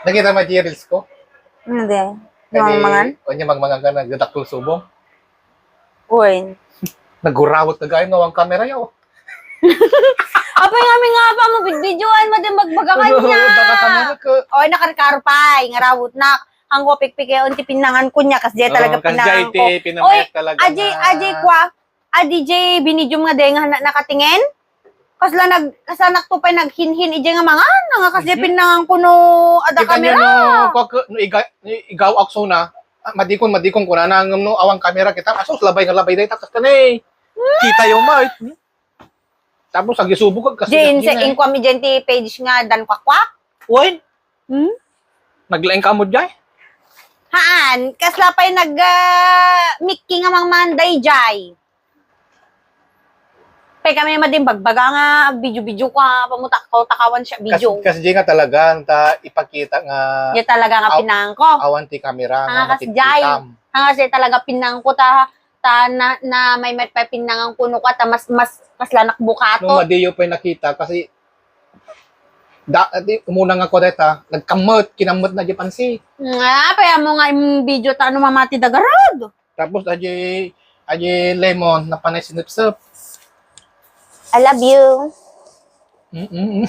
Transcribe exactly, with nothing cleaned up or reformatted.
Nakita mo di reels ko? Hindi. Yung mangan? O niya, magmangan ka, nagdadakkel subong. Uy. Nagurawot ka gaya nga awan kamera yaw. Apay nga mi nga pa mo videoan mo din magbaga kanya. Baka kamera ko. Oy, nakarkarupay, nga rawot na. Ang ko pikpik eh, unti pinangan ko niya, kasi talaga Oo, kasi pinangan iti ko. pinamayak Oy, talaga aji, na. Aji kwa. Aji, J, binidyo nga dahil nga na, nakatingen. Kasla nag, kasla nakto pa'y naghinhin, ije nga mangan, nga kasi Mhm. pinangan ko no, ada Kita niya kamera. No, kak, no, iga, no, igaw akso na. Ah, madikon, madikon ko na nangam no, awang kamera kita. Asus, labay nga labay dahil takas ka na eh. Kita yung mic. Tapos, ag isubo ka kasi. Jane, sa inkwam, Jane, ti page nga, dan kwakwak. Uy, Hmm? naglaing ka mo dyan? Haan, kasla pa'y nag, ah, Mickey nga mangmanday, jay. Pay kami madin bagbaga nga video-video ka, pamutak ko, takawan siya, video. Kasi, kasi di nga talaga, ta ipakita nga Di talaga nga Aw- pinangan ko. Awan ti kamera Ang nga akas jay. makikita. Ang kasi talaga pinangan ko, ta, ta na, na may met pa pinangan ko, no, ka, ta mas, mas, kasla nakbukato. No, madiyo pa'y nakita kasi da, di, umuna nga ko deta, nagkamot, kinamot na di pansi. Nga, pay mo nga yung video ta, ano, mamati dagarod. Tapos, aji, aji lemon, napanay sinipsip. I love you. Mm-mm.